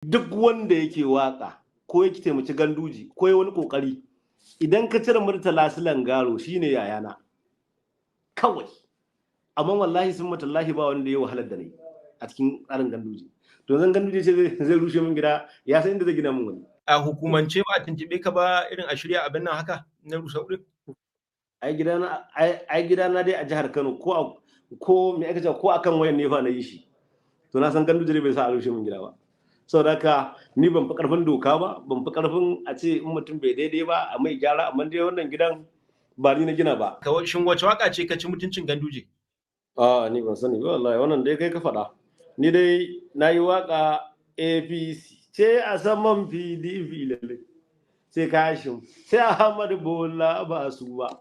Duk wanda yake waka ko yake taimaki Ganduji ko ya wani kokari, idan ka cire Murtala Silan Garo shine yayana kawai. Amma wallahi sun matallahi ba wanda ya wahalar da ni a cikin tsarin Ganduji. To zan Ganduje ce zai rushe min gida, ya san inda zai gina min wani. A hukumance ba a tuntube ka ba irin a shirya abin nan haka na rusa wurin? Ai gidana dai a jihar Kano, ko me aka ce, ko akan wayan ne fa na yi shi. To na san Ganduje bai sa a rushe min gida ba. Saboda haka ni ban fi karfin doka ba, ban fi karfin a ce in mutum bai daidai ba a mai gyara, amma dai wannan gidan ba ni na gina ba. Shin wace waka ce ka ci mutuncin Ganduje? A ni ban sani ba wallahi, wannan dai kai ka faɗa. Ni dai na yi waka APC ce a saman PDP lalle, sai Kashim, sai Ahmadu Bola ba su ba.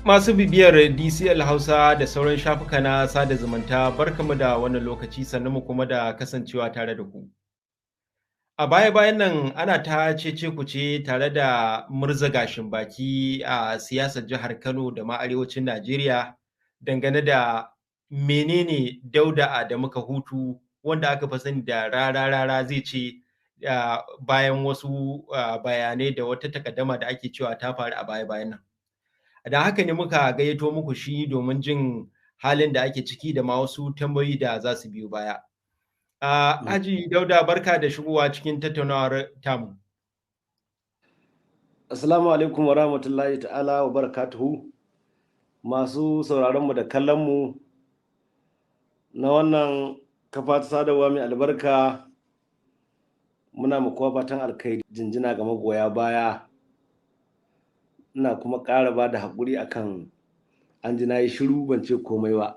Masu bibiyar DCL Hausa da sauran shafuka na sada zumunta, barkamu da wannan lokaci, sannan mu kuma da kasancewa tare da ku. A baya-bayan nan ana ta cece kuce tare da murza gashin baki a siyasar jihar Kano da ma arewacin Najeriya dangane da menene Dauda Adamu Kahutu, wanda aka fi sani da Rarara, zai ce bayan wasu bayanai da wata takaddama da ake cewa ta faru a baya-bayan nan. Da haka ne muka gayyato muku shi domin jin halin da ake ciki da ma wasu tambayoyi da za su biyo baya. Haji Dauda, barka da shigowa cikin tattaunawar tamu. Assalamu alaikum wa rahmatullahi ta'ala wa barakatuhu. Masu sauraronmu da kallonmu na wannan kafa ta sadarwa mai albarka, muna muku fatan alkhairi, jinjina ga magoya baya. Ina kuma ƙara ba da haƙuri akan an ji na yi shiru ban ce komai ba.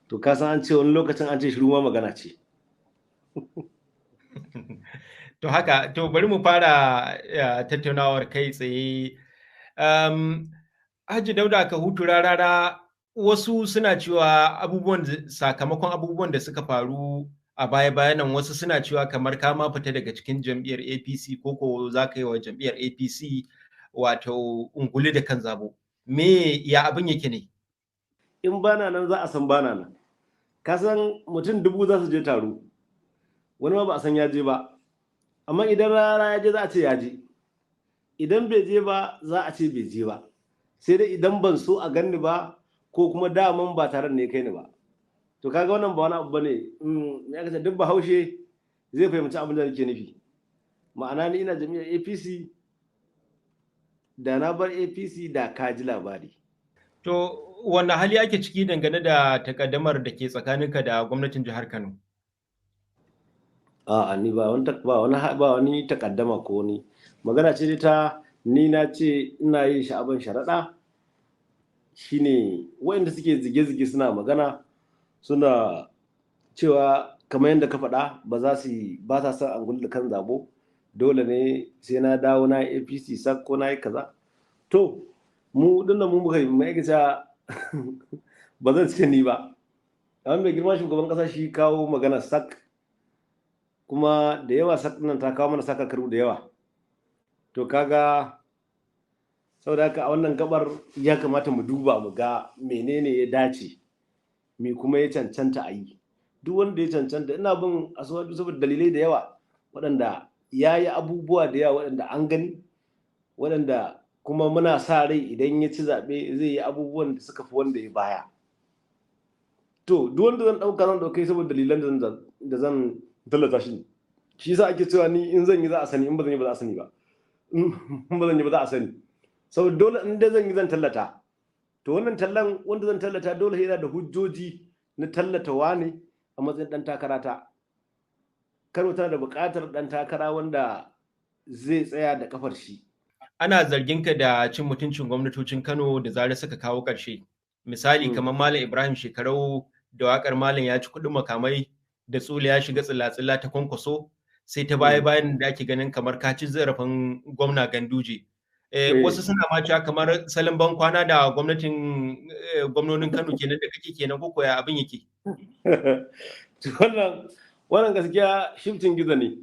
To ka san an ce wani lokacin an ce shiru ma magana ce. To haka, to bari mu fara tattaunawar kai tsaye. Haji Dauda Kahutu Rarara, wasu suna cewa abubuwan sakamakon abubuwan da suka faru a baya-bayan nan, wasu suna cewa kamar ka ma fita daga cikin jam'iyyar APC ko za ka yi wa jam'iyyar APC wato ungulu da kan zabo. Me ya abin yake ne? In bana nan za a san bana nan. Ka san mutum 1000 za su je taro. Wani ma ba a san ya je ba. Amma idan Rarara ya je, za a ce ya je. Idan bai je ba, za a ce bai je ba. Sai dai idan ban so a ganni ba ko kuma daman ba tare ne kai ni ba. To kaga wannan ba wani abu bane. Me aka ce, duk Bahaushe zai fahimci abin da nake nufi. Ma'ana ni ina jam'iyyar APC, da na bar APC da ka ji labari. To wanne hali ake ciki dangane da takaddamar da ke tsakaninka da gwamnatin jihar Kano? A'a, ni ba wani takaddama ko wani magana ce dai ta ni na ce ina yin sha'aban sharaɗa, shine waɗanda suke zige-zige suna magana, suna cewa kamar yadda ka faɗa, ba za su ba sa son angulu da kan zabo, dole ne sai na dawo na APC sak ko na yi kaza. To mu dinnan mu muka yi ma'aikata, ba zan ce ni ba, amma mai girma shugaban kasa shi kawo magana sak, kuma da yawa sak nan ta kawo mana sakarkaru da yawa. To kaga saboda haka a wannan gabar ya kamata mu duba mu ga menene ya dace, me kuma ya cancanta a yi. Duk wanda ya cancanta ina bin Asiwaju saboda dalilai da yawa waɗanda ya yi abubuwa da yawa waɗanda an gani, waɗanda kuma muna sa rai idan ya ci zaɓe zai yi abubuwan da suka fi wanda ya baya. To duk wanda zan ɗauka, zan ɗaukai saboda dalilan da zan tallata shi. Shi yasa ake cewa ni in zan yi za a sani, in ba zan yi ba za a sani ba. In ba zan yi ba za a sani, saboda dole in dai zan yi zan tallata. To wannan tallan wanda zan tallata dole yana da hujjoji na tallata wane a matsayin ɗan takara ta. Kano tana da buƙatar ɗan takara wanda zai tsaya da kafar shi. Ana zargin ka da cin mutuncin gwamnatocin Kano da zarar suka kawo ƙarshe. Misali, kamar Malam Ibrahim Shekarau da waƙar Malam ya ci kuɗin makamai da Tsula ya shiga tsila-tsila ta Kwankwaso, sai ta baya-bayan da ake ganin kamar ka ci zarafin gwamna Ganduje. Wasu suna ma cewa kamar salon ban kwana da gwamnatin gwamnonin Kano kenan da kake kenan, ko ya abin yake? Wannan gaskiya shifcin gizo ne.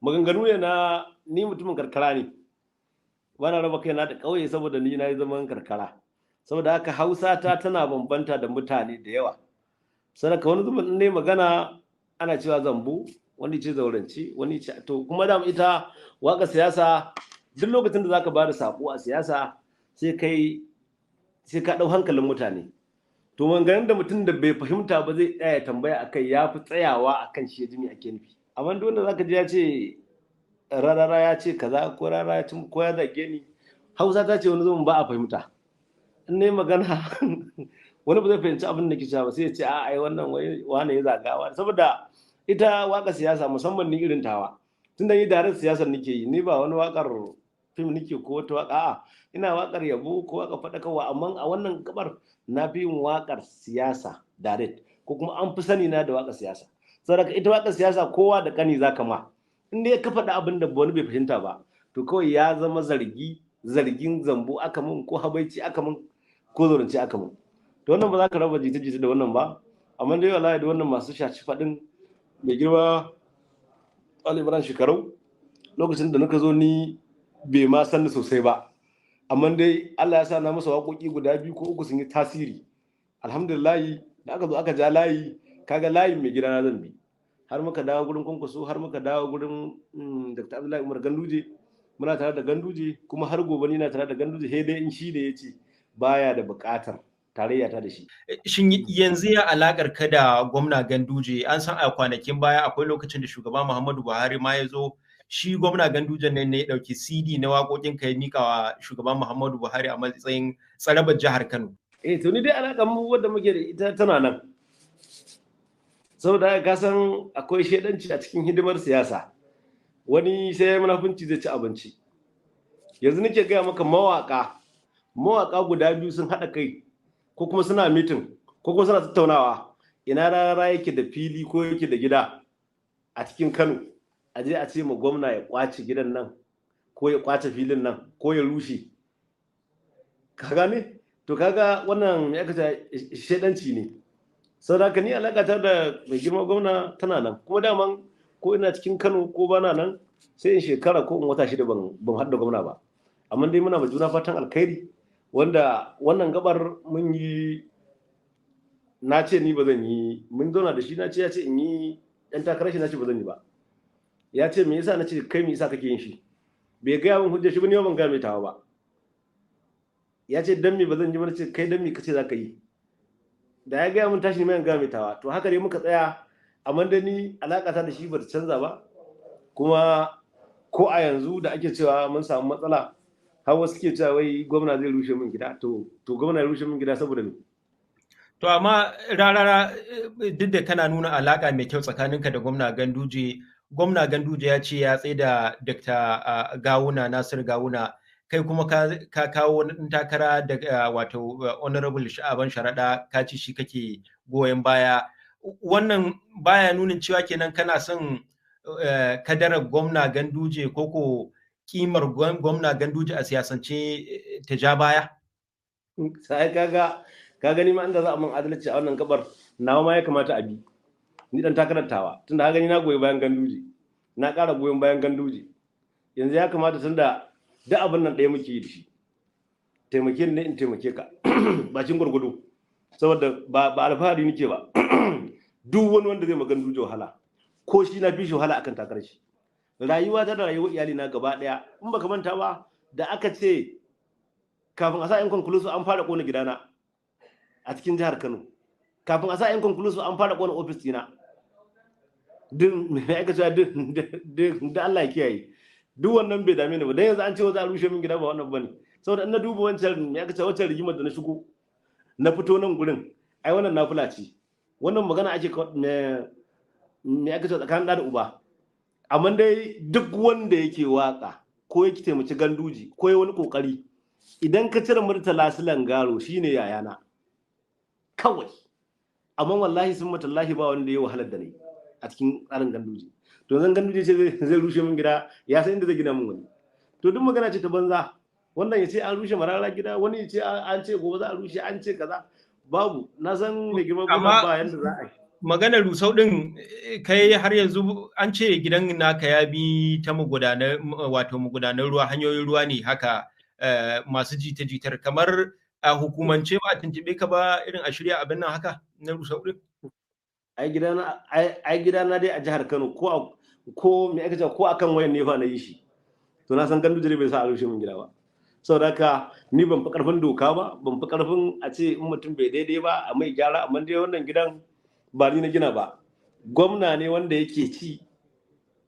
Maganganu ne na ni mutumin karkara ne. Bana raba kaina da ƙauye saboda ni na yi zaman karkara. Saboda haka Hausa ta tana bambanta da mutane da yawa. Sadaka wani zubin ne magana ana cewa zambo, wani ce zauranci, wani ce to kuma da ita waka siyasa duk lokacin da zaka bada sako a siyasa sai kai sai ka dau hankalin mutane. To maganganun da mutum da bai fahimta ba zai tsaya tambaya akai ya fi tsayawa akan shi ya ji me ake nufi. Amma duk wanda zaka ji ya ce rarara ya ce kaza ko rarara ya ce ko ya zage ni, Hausa ta ce wani zubin ba a fahimta. In nayi magana wani ba zai fahimci abin da ke cewa ba sai ya ce a ai wannan wai wane ya zaga wani, saboda ita waka siyasa musamman ni irin tawa tunda ni darar siyasar nake yi, ni ba wani wakar fim nake ko wata waka, a'a ina wakar yabo ko wakar faɗakarwa, amma a wannan gabar na fi yin wakar siyasa direct ko kuma an fi sani na da wakar siyasa. Saboda ita wakar siyasa kowa da kani zaka ma, in dai ka faɗi abin da wani bai fahimta ba to kawai ya zama zargi, zargin zambo aka mun ko habaici aka mun ko zauranci aka mun. To wannan ba za ka raba jita-jita da wannan ba, amma dai wallahi da wannan masu shaci faɗin mai girma Ali Ibrahim Shekarau lokacin da muka zo ni bai ma san ni sosai ba, amma dai Allah ya sa na masa waƙoƙi guda 2 ko 3 sun yi tasiri. Alhamdulillahi da aka zo aka ja layi, kaga layin mai gida na zan bi har muka dawo gurin Kwankwaso, har muka dawo gurin Dr. Abdullahi Umar Ganduje, muna tare da Ganduje kuma har gobe ni na tare da Ganduje, sai dai in shi da ya ce baya da buƙatar tarayya ta da shi. Shin yanzu ya alakar ka da gwamna Ganduje? An san a kwanakin baya akwai lokacin da shugaba Muhammadu Buhari ma ya zo, shi gwamna Ganduje ne ya ɗauki CD na waƙoƙin ka ya mika wa shugaba Muhammadu Buhari a matsayin tsarabar jihar Kano. Eh to ni dai alakar mu wadda muke da ita tana nan. Saboda haka ka san akwai shedanci a cikin hidimar siyasa. Wani sai munafunci zai ci abinci. Yanzu nake gaya maka mawaka guda biyu sun haɗa kai ko kuma suna mitin ko kuma suna tattaunawa ina rarara yake da fili ko yake da gida a cikin Kano, a je a ce ma gwamna ya kwace gidan nan ko ya kwace filin nan ko ya rushe. Ka gane? To kaga wannan ya kace shedanci ne. Saboda haka ni alaka ta da mai girma gwamna tana nan, kuma daman ko ina cikin Kano ko bana nan sai in shekara ko in wata 6 ban haɗu da gwamna ba. Amma dai muna ma juna fatan alkhairi, wanda wannan gabar mun yi, na ce ni ba zan yi, mun zauna da shi na ce ya ce in yi ɗan takarar shi, na ce ba zan yi ba. Ya ce me yasa, na ce kai me yasa kake yin shi? Bai gaya min hujjar shi ba, ni ban gaya mai tawa ba. Ya ce dan me ba zan yi ba, na ce kai dan me kace za ka yi? Da ya gaya min tashi ni ma in gaya mai tawa. To haka dai muka tsaya, amma dai ni alaƙa ta da shi bata canza ba. Kuma ko a yanzu da ake cewa mun samu matsala, har wasu suke cewa wai gwamna zai rushe min gida, to gwamna ya rushe min gida saboda me? To amma rarara duk da kana nuna alaka mai kyau tsakaninka da gwamna Ganduje, gwamna Ganduje ya ce ya tsaida Dr. Gawuna, Nasir Gawuna, kai kuma ka kawo wani ɗan takara da wato Honorable Sha'aban Sharaɗa, ka ce shi kake goyon baya. Wannan baya nunin cewa kenan kana son kadarar gwamna Ganduje ko ko kimar gwamna Ganduje a siyasance ta ja baya? Sai kaga ka gani ma inda za a min adalci a wannan gabar nawa ma ya kamata a bi. Ni dan takarar tawa, tunda ka gani na goyi bayan Ganduje, na ƙara goyon bayan Ganduje. Yanzu ya kamata tunda duk abin nan ɗaya muke yi da shi. Taimake ni in taimake ka bakin gwargwado, saboda ba alfahari nake ba. Duk wani wanda zai ma Ganduje wahala, ko shi na fi shi wahala akan takarar shi. Rayuwa ta da rayuwar iyali na gaba ɗaya, in baka manta ba da aka ce kafin a sa inconclusive an fara kona gidana a cikin jihar Kano, kafin a sa inconclusive an fara kona ofis dina. Duk me aka cewa duk da Allah ya kiyaye, duk wannan bai dame ni ba. Dan yanzu an ce za a rushe min gida ba wannan bane, saboda in na duba wancan me aka cewa wancan rigimar da na shigo na fito nan gurin, ai wannan nafila ce. Wannan magana ake me aka cewa tsakanin ɗa da uba. Amma dai duk wanda yake waka ko yake taimaki Ganduje ko ya wani kokari, idan ka cire Murtala Silan Garo shine yayana kawai. Amma wallahi sun matallahi ba wanda ya wahalar da ni a cikin tsarin Ganduje. To zan Ganduje ce zai rushe min gida, ya san inda zai gina min wani. To duk magana ce ta banza. Wannan ya ce an rushe marara gida, wani ya ce an ce gobe za a rushe, an ce kaza. Babu, na san mai girma gwamna ba yanda za a yi. Maganar rusau din kai har yanzu an ce gidan naka ya bi ta magudanar, wato magudanar ruwa, hanyoyin ruwa ne haka, masu jita-jitar kamar a hukumance ba a tuntube ka ba irin a shirya abin nan haka na rusau din? Ai gidana ai gidana dai a jihar Kano ko ko me aka ce ko akan wayan ne fa na yi shi. To na san Ganduje bai sa a rushe min gida ba. Saboda haka ni ban fi karfin doka ba, ban fi karfin a ce in mutum bai daidai ba a mai gyara, amma dai wannan gidan ba ni na gina ba. Gwamna ne wanda yake ci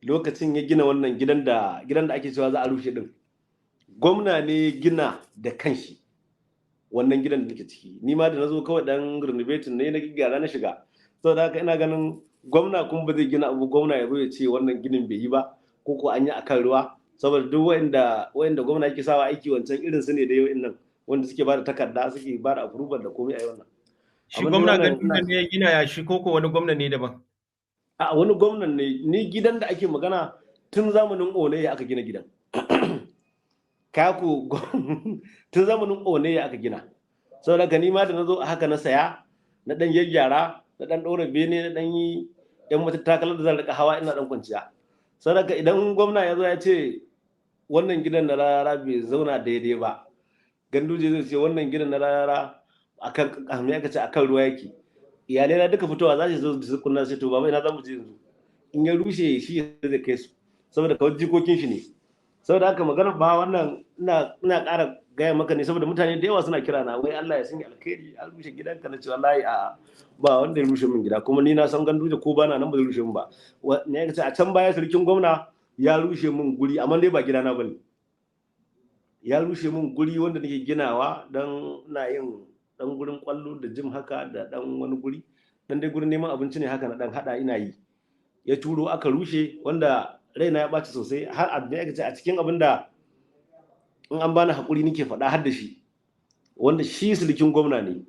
lokacin ya gina wannan gidan da ake cewa za a rushe din. Gwamna ne ya gina da kanshi wannan gidan da nake ciki. Ni ma da na zo kawai dan renovating ne na gyara na shiga. Saboda haka ina ganin gwamna kuma ba zai gina abu gwamna ya zo ya ce wannan ginin bai yi ba ko ko an yi akan ruwa, saboda duk wa'inda gwamna yake sawa aiki wancan irin su ne da yau nan wanda suke bada takarda suke bada approval da komai a yi wannan. Shi gwamna Ganduje ne ya gina ya shi koko wani gwamna ne daban? A wani gwamnan ne, ni gidan da ake magana tun zamanin Oneye aka gina gidan. Kaku tun zamanin Oneye aka gina. Saboda haka ni ma da na zo haka na saya, na dan gyaggyara, na dan ɗora bene, na dan yi yan matattakalar da zan rika hawa ina dan kwanciya. Saboda haka idan gwamna ya zo ya ce wannan gidan na Rarara bai zauna daidai ba, Ganduje zai ce wannan gidan na Rarara akan me aka ce akan ruwa yake. Iyalai na duka fitowa za su zo su kunna sai to baba ina za mu je yanzu. In ya rushe shi zai kai su saboda kawai jikokin shi ne. Saboda haka magana ba wannan ina ƙara gaya maka ne saboda mutane da yawa suna kira na wai Allah ya sanya alkhairi an rushe gidanka, na ce wallahi a ba wanda ya rushe min gida, kuma ni na san Ganduje ko bana nan ba zai rushe min ba. Ne ya ce a can baya sarkin gwamna ya rushe min guri, amma dai ba gidana bane. Ya rushe min guri wanda nake ginawa dan ina yin dan gurin kwallo da jim haka da dan wani guri, dan dai gurin neman abinci ne haka na dan hada ina yi. Ya turo aka rushe, wanda raina ya ɓaci sosai har a me aka ce a cikin abin da in an bani hakuri nake faɗa har da shi, wanda shi silikin gwamna ne.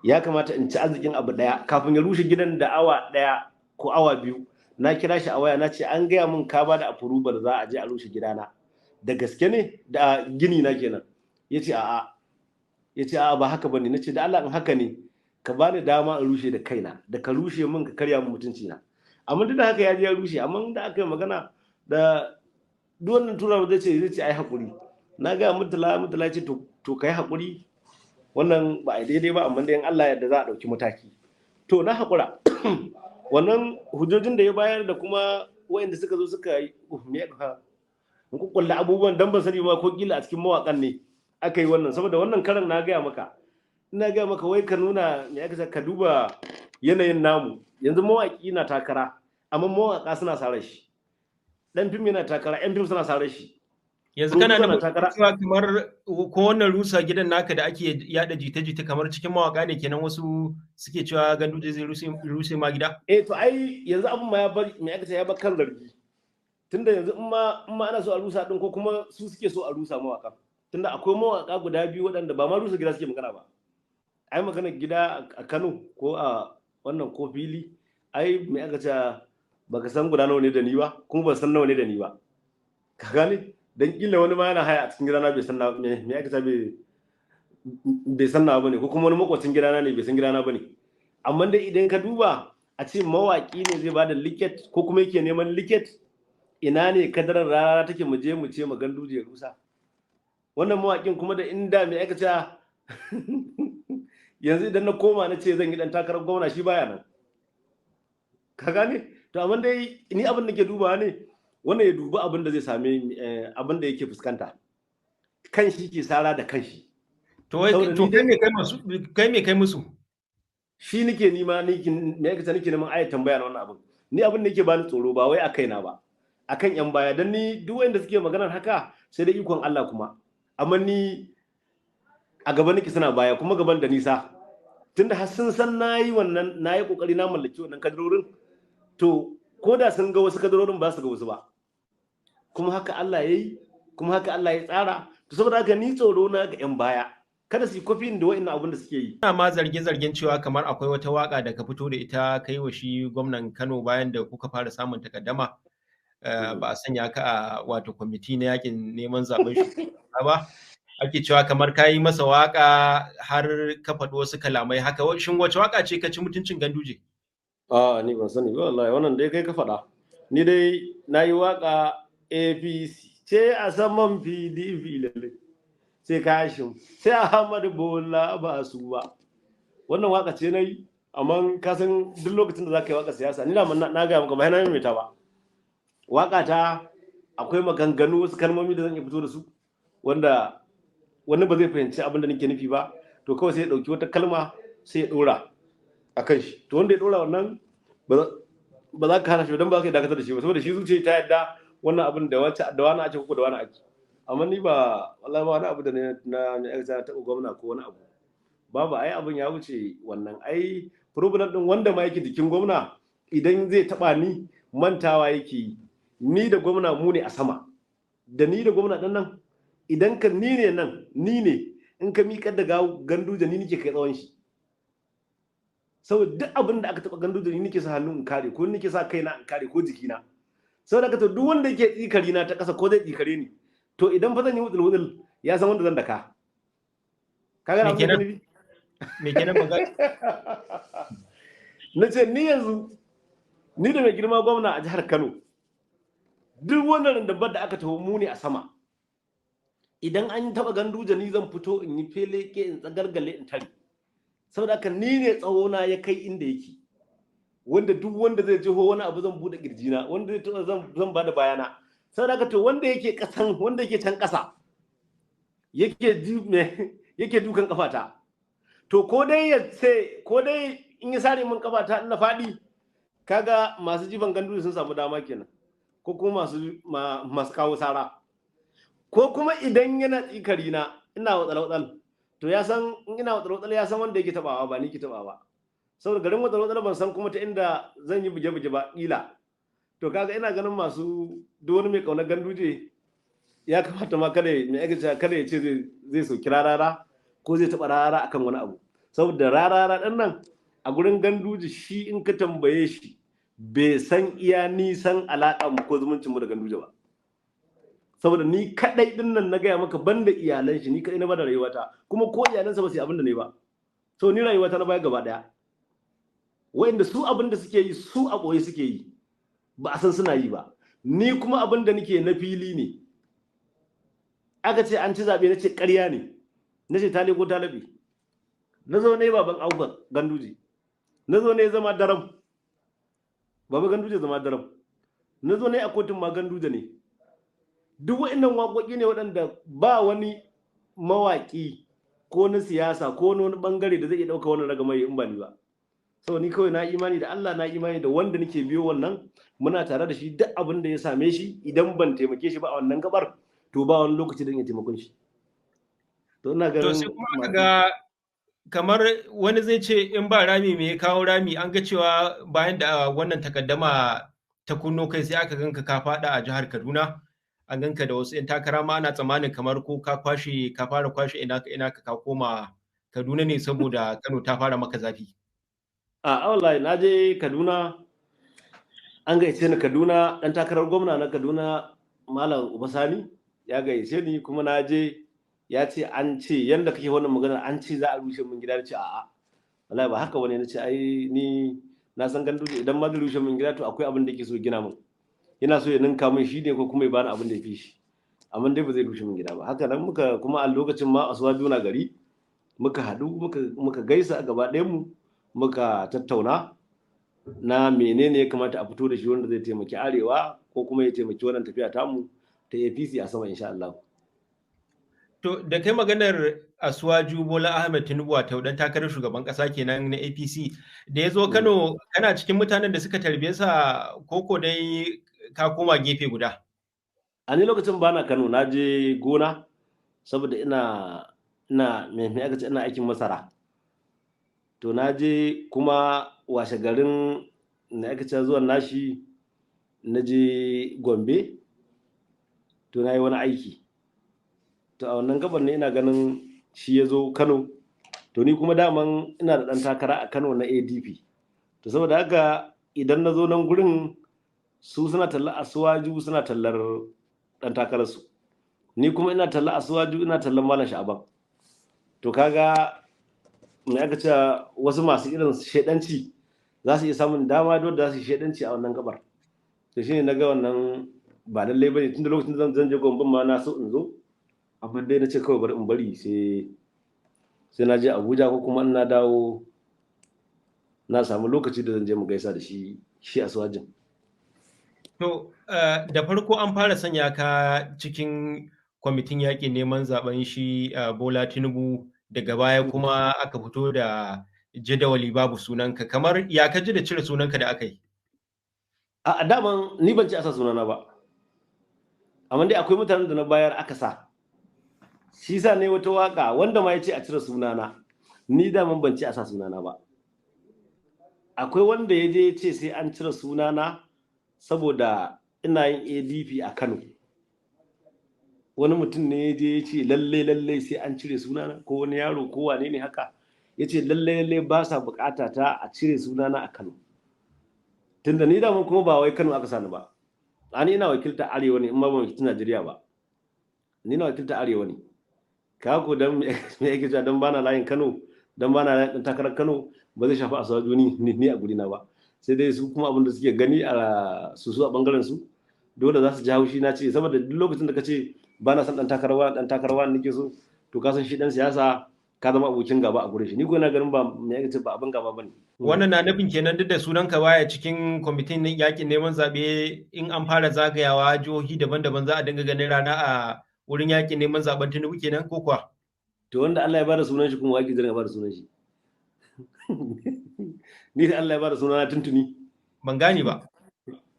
Ya kamata in ci arzikin abu ɗaya kafin ya rushe gidan da awa ɗaya ko awa biyu. Na kira shi a waya na ce an gaya min ka bada approval za a je a rushe gidana, da gaske ne da gini na kenan? Ya ce a'a. Ya ce a'a ba haka bane. Na ce da Allah in haka ne ka bani dama in rushe da kaina, da ka rushe min ka karya min mutunci na. Amma duk da haka ya je ya rushe. Amma da aka yi magana da duk wannan turawa zai ce ai hakuri. Na ga Murtala ce to kai hakuri, wannan ba a daidai ba, amma dai in Allah yarda za a dauki mataki. To na hakura. Wannan hujjojin da ya bayar da kuma waɗanda suka zo suka yi kukkulla abubuwan dan ban sani ba ko kila a cikin mawakan ne aka yi wannan. Saboda wannan karan na gaya maka, ina gaya maka wai ka nuna me aka ka duba yanayin namu yanzu. Mawaki na takara amma mawaka suna sarar shi, dan fim yana takara, yan fim suna sarar shi. Yanzu kana da cewa kamar ko wannan rusa gidan naka da ake yada jita-jita kamar cikin mawaka ne kenan wasu suke cewa Ganduje zai rushe ma gida? Eh to ai yanzu abin ma ya bar me aka ce ya bar kan zargi. Tunda yanzu in ma ana so a rusa din ko kuma su suke so a rusa mawaka. Tunda akwai mawaka guda biyu waɗanda ba ma rusa gida suke magana ba. Ai magana gida a Kano ko a wannan ko fili, ai me aka ce baka san guda nawa ne da ni ba, kuma ban san nawa ne da ni ba. Ka gane? Dan kila wani ma yana haya a cikin gidana bai san me aka ce bai san nawa bane, ko kuma wani makwacin gidana ne bai san gidana bane. Amma dai idan ka duba a ce mawaki ne zai bada liket ko kuma yake neman liket, ina ne kadarar Rarara take mu je mu ce mu Ganduje ya rusa wannan mawakin? Kuma da inda me aka ce yanzu idan na koma na ce zan yi dan takarar gwamna shi baya nan. Ka gane? To amma dai ni abin da ke dubawa ne, wannan ya dubi abin da zai same abin da yake fuskanta, kan shi ke sara da kanshi. To kai me kai musu? Kai me kai musu? Shi nake nima ni me aka nake neman ayat tambaya na wannan abin. Ni abin da yake bani tsoro ba wai a kaina ba, akan yan baya. Dan ni duk wanda suke maganar haka sai da ikon Allah kuma. Amma ni a gaban nake suna baya, kuma gaban da nisa. Tunda har sun san nayi wannan, nayi kokari na mallaki wannan kadarorin, to ko da sun ga wasu kadarorin ba su ga wasu ba. Kuma haka Allah yayi, kuma haka Allah ya tsara. To saboda haka ni tsoro na ga yan baya, kada su yi kofin da wa'annan abin da suke yi. Ina ma zarge-zargen cewa kamar akwai wata waka da ka fito da ita kai wa shi gwamnan Kano bayan da kuka fara samun takaddama. Ba a sanya ka a wato kwamiti na yakin neman zaben shugaba ba. Ake cewa kamar ka yi masa waka har ka faɗi wasu kalamai haka. Shin wace waka ce ka ci mutuncin Ganduje? A ni ban sani ba wallahi, wannan dai kai ka faɗa. Ni dai na yi waka APC ce a saman PDP lalle. Sai Kashim, sai Ahmad Bola ba su ba. Wannan waka ce na yi. Amma ka san duk lokacin da za ka yi waka siyasa, ni na gaya maka ba na maimaita ba. Waka ta akwai maganganu, wasu kalmomi da zan iya fito da su wanda wani ba zai fahimci abin da nake nufi ba. To kawai sai ya ɗauki wata kalma sai ya ɗora a kan shi. To wanda ya ɗora wannan ba za ka hana shi don ba ka dakatar da shi ba, saboda shi zuciya ta yadda wannan abin da wacce da wani ake ko da wani ake. Amma ni ba, wallahi ba wani abu da na na taɓa gwamna ko wani abu. Babu, ai abin ya wuce wannan. Ai problem din wanda ma yake jikin gwamna idan zai taba ni mantawa yake yi. Ni da gwamna mu ne a sama. Da ni da gwamna din nan, idan ka ni ne nan, ni ne in ka miƙar da Ganduje ni nake kai tsawon shi. Saboda duk abin da aka taba Ganduje ni nake sa hannu in kare, ko nake sa kaina in kare, ko jikina. Saboda haka to duk wanda yake tsikari na ta ƙasa ko zai tsikare ni, to idan fa zan yi wutsul wutsul ya san wanda zan daka. Kaga na abin da nufi? Me kenan magana? Na ce ni yanzu ni da mai girma gwamna a jihar Kano, duk wannan dabbar da aka taho mu ne a sama. Idan an taba Ganduje ni zan fito in yi fele ke in tsagargale in tare. Saboda haka ni ne tsawona ya kai inda yake. Wanda duk wanda zai jiho wani abu zan bude kirjina, wanda zai taɓa zan bada bayana. Saboda haka to wanda yake kasan, wanda yake can kasa yake dukan kafata. To ko dai ya ce, ko dai in ya sare min kafata in na faɗi, kaga masu jifan Ganduje sun samu dama kenan, ko kuma masu kawo sara. Ko kuma idan yana tsikari na ina watsal-watsal, to ya san in ina watsal-watsal ya san wanda yake tabawa ba ni ke tabawa. Saboda garin watsal-watsal ban san kuma ta inda zan yi buge-buge ba kila. To kaga ina ganin masu duk wani mai kaunar Ganduje ya kamata ma kada mai aikata kada ya ce zai soki Rarara ko zai taɓa Rarara akan wani abu. Saboda Rarara ɗin nan a gurin Ganduje shi in ka tambaye shi bai san iya nisan alaƙa mu ko zumuncin mu da Ganduje ba. Saboda ni kaɗai ɗin nan na gaya maka banda iyalan shi ni kaɗai na bada rayuwata, kuma ko iyalansa ba su yi abin da ne ba. So ni rayuwata na baya gaba ɗaya. Wa'inda su abin da suke yi su a ɓoye suke yi, ba a san suna yi ba. Ni kuma abin da nake na fili ne. Aka ce an ci zaɓe, na ce ƙarya ne. Na ce ta leko ta laɓe. Na zo ne baban Auga Ganduje. Na zo ne zama daram. Baba Ganduje zama daram. Na zo ne a kotun ma Ganduje ne. Duk waɗannan waƙoƙi ne waɗanda ba wani mawaƙi ko na siyasa ko na wani ɓangare da zai iya ɗauka wannan ragamai in ba ni ba. Saboda ni kawai na imani da Allah, na imani da wanda nake biyo wannan muna tare da shi, duk abin da ya same shi idan ban taimake shi ba a wannan gabar to ba wani lokaci da iya taimakon shi. To ina ganin To sai kuma aka ga kamar wani zai ce in ba rami me ya kawo rami, an ga cewa bayan da wannan takaddama ta kunno kai sai aka ganka ka faɗa a jihar Kaduna, an ganka da wasu 'yan takara ma ana tsammanin kamar ko ka kwashe ka fara kwashe ina ka ina ka koma Kaduna ne saboda Kano ta fara maka zafi. A wallahi na je Kaduna, an gayyace ni Kaduna, dan takarar gwamna na Kaduna Malam Uba Sani ya gayyace ni kuma na je. Ya ce an ce yanda kake wannan magana an ce za a rushe min gida. Na ce a'a, wallahi ba haka bane. Na ce ai ni na san Ganduje idan ma zai rushe min gida to akwai abin da yake so gina min, yana so ya ninka min shi ne ko kuma ya bani abin da ya fi shi, amma dai ba zai rushe min gida ba. Haka nan muka kuma a lokacin ma Asuwaju na gari, muka haɗu muka gaisa gaba ɗayan mu, muka tattauna na menene ya kamata a fito da shi wanda zai taimaki arewa ko kuma ya taimaki wannan tafiya tamu ta APC a sama insha Allah. To da kai maganar Asuwaju Bola Ahmed Tinubu, wato dan takarar shugaban kasa kenan na APC, da ya zo Kano kana cikin mutanen da suka tarbe sa koko dai ka koma gefe guda? A ni lokacin bana Kano, na je gona saboda ina me aka ce ina aikin masara. To na je kuma washe garin na aka ce zuwan nashi na je Gombe, to na yi wani aiki. To a wannan gaban ne ina ganin shi ya zo Kano. To ni kuma daman ina da ɗan takara a Kano na ADP. To saboda haka idan na zo nan gurin su suna tallar Asuwaju, suna tallar ɗan takararsu. Ni kuma ina tallar Asuwaju, ina tallar Malam Sha'aban. To kaga me aka ce wasu masu irin shedanci za su iya samun dama da za su yi shedanci a wannan gabar. To shine na ga wannan ba lallai bane, tunda lokacin da zan je Gombe ma na so in zo, amma dai na ce kawai bari in bari sai na je Abuja ko kuma in na dawo. na samu lokaci da zan je mu gaisa da shi shi Asuwajin. To, da farko an fara sanya ka cikin kwamitin yaƙin neman zaben shi Bola Tinubu, daga baya kuma aka fito da jadawali babu sunanka. Kamar ya ka ji da cire sunanka da aka yi? A daman ni ban ci a sa sunana ba, amma dai akwai mutanen da na bayar aka sa. Shi sa ne wata waka wanda ma ya ce a cire sunana, ni daman ban ci a sa sunana ba. Akwai wanda ya je ya ce sai an cire sunana saboda ina yin ADP a Kano. Wani mutum ne ya je ya ce lalle lalle sai an cire sunana, ko wani yaro ko wane ne haka ya ce lalle lalle ba sa bukata ta a cire sunana a Kano. Tunda ni daman kuma ba wai Kano aka sani ba, ani ina wakilta Arewa ne, in ma ban wakilta Najeriya ba, ni ina wakilta Arewa ne. Ka ko dan me yake cewa dan bana layin Kano, dan bana layin dan takarar Kano, ba zai shafi Asuwaju ni a gurina ba. Sai dai su kuma abin da suke gani a su a bangaren su dole za su ji haushi na ce, saboda duk lokacin da ka ce ba na son dan takarwa, dan takarwa nake so, to ka san shi dan siyasa ka zama abokin gaba a gurin shi. Ni ko ina ganin ba me yake ce ba abin gaba bane. Wannan na nufin kenan duk da sunanka baya cikin kwamitin yakin neman zabe, in an fara zagayawa jihohi daban-daban za a dinga ganin rana a wurin yakin neman zaben Tinubu kenan ko kuwa? To wanda Allah ya bada sunan shi kuma waki jiran ya bada sunan shi. Ni da Allah ya bada sunana tuntuni. Ban gane ba.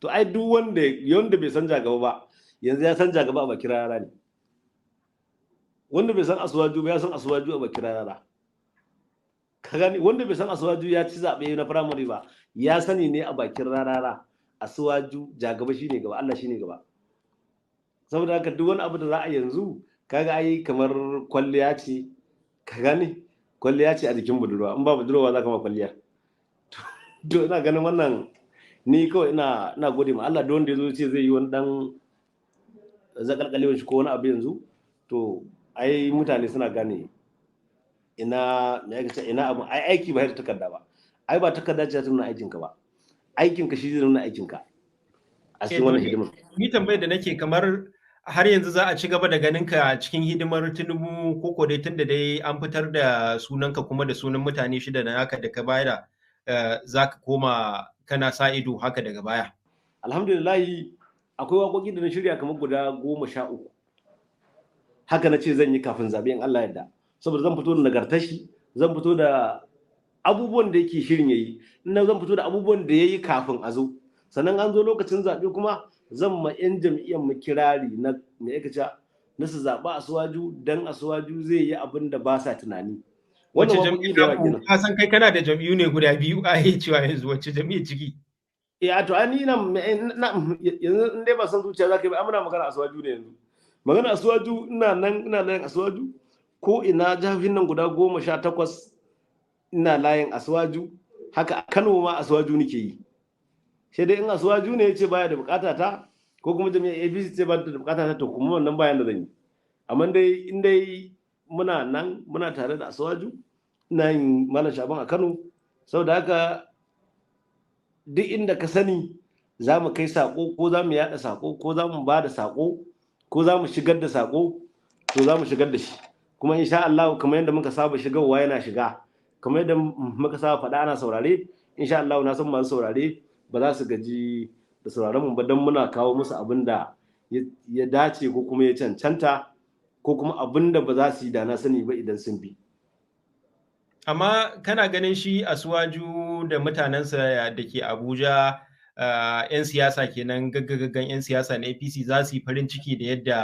To ai duk wanda bai san jagaba ba yanzu ya san jagaba a bakin rara ne. Wanda bai san Asuwaju ba ya san Asuwaju a bakin rara. Ka gani, wanda bai san Asuwaju ya ci zaɓe na firamare ba ya sani ne a bakin rarara. Asuwaju jagaba shine gaba, Allah shine gaba. Saboda haka duk wani abu da za a yanzu kaga ai kamar kwalliya ce, ka gane, kwalliya ce a jikin budurwa, in ba budurwa za ka ma kwalliya. To ina ganin wannan ni kawai ina gode ma Allah, duk wanda ya zo ce zai yi wani dan zakalkalewar shi ko wani abu yanzu, to ai mutane suna gane ina me ake ce ina abu. Ai aiki ba da takarda ba, ai ba takarda ce ta nuna aikin ka ba, aikin ka shi zai nuna aikin ka a cikin wannan hidimar. Ni tambayar da nake, kamar har yanzu za a ci gaba da ganin ka cikin hidimar Tinubu ko ko dai tunda dai an fitar da sunanka kuma da sunan mutane shida da naka da ka bayar, za ka koma kana sa ido haka daga baya? Alhamdulillahi akwai waƙoƙi da na shirya kamar guda 13 haka na ce zan yi kafin zaɓe in Allah yarda, saboda zan fito da nagartashi, zan fito da abubuwan da yake shirin yayi, ina zan fito da abubuwan da yayi kafin a zo. Sannan an zo lokacin zaɓe kuma zan ma 'yan jam'iyyar mu kirari na me yake cewa na su zaɓi Asuwaju, dan Asuwaju zai yi abin da ba sa tunani. Wacce jam'iyya? Ka san kai kana da jam'iyyu ne guda biyu a yi cewa yanzu wacce jam'iyyar ciki? Eh, to ai ni na yanzu in dai ba san zuciya zaka yi ba, muna magana Asuwaju ne yanzu. Magana Asuwaju, ina nan ina layin Asuwaju, ko ina jihohin nan guda 18 ina layin Asuwaju, haka a Kano ma Asuwaju nake yi. Sai dai in Asuwaju ne ya ce baya da bukata ta, ko kuma jami'ar APC ce ba da bukata ta, to kuma wannan bayan da zan yi. Amma dai in dai muna nan muna tare da Asuwaju, ina yin Malam Shaban a Kano, saboda haka duk inda ka sani za mu kai sako, ko za mu yada sako, ko za mu ba da sako, ko za mu shigar da sako, to za mu shigar da shi. Kuma insha Allah kamar yadda muka saba shigarwa yana shiga, kamar yadda muka saba faɗa ana saurare, insha Allah na san masu saurare ba za su gaji da sauraron mu ba, don muna kawo musu abin da ya dace ko kuma ya cancanta, ko kuma abin da ba za su yi da na sani ba idan sun bi. Amma kana ganin shi Asuwaju da mutanensa da ke Abuja, 'yan siyasa kenan, gaggagaggan 'yan siyasa na APC, za su yi farin ciki da yadda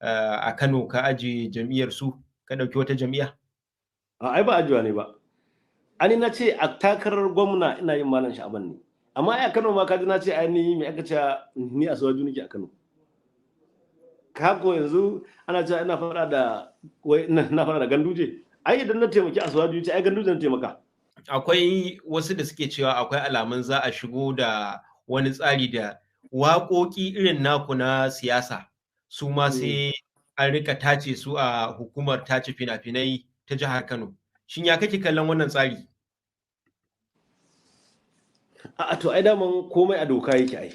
a Kano ka aje jam'iyyar su ka ɗauki wata jam'iyya? Ai ba ajiwa ne ba. Ani na ce a takarar gwamna ina yin Malam Sha'aban ne. Amma ai a Kano ma kaji na ce ai ni me aka ce ni Asuwaju nake a Kano. Kako yanzu ana cewa ina faɗa da wai ina faɗa da Ganduje. Ai idan na taimaki Asuwaju ce ai Ganduje na taimaka. Akwai wasu da suke cewa akwai alamun za a shigo da wani tsari da waƙoƙi irin naku na siyasa su ma sai an rika tace su a hukumar tace fina-finai ta jihar Kano. Shin ya kake kallon wannan tsari? A'a, to ai daman komai a doka yake ai.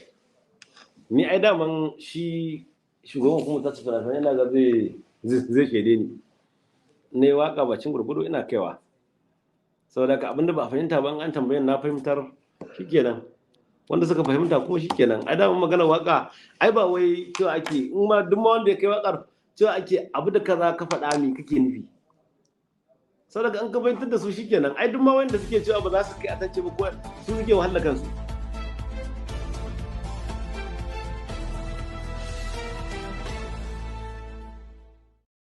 Ni ai daman shi shugaban hukumar tace fina-finai ina ga zai shaide ni. Ne waka bacin gurgudu ina kaiwa. Saboda haka abinda ba a fahimta ba, in an tambaye na fahimtar, shikenan. Wanda suka fahimta kuma shikenan. Ai dama magana waka ai ba wai cewa ake in ma duk ma wanda ya kai wakar cewa ake abu da kaza ka faɗa mi kake nufi. Saboda an ka fahimtar da su shikenan. Ai duk ma wanda suke cewa ba za su kai a tance ba, ko su suke wahala kansu.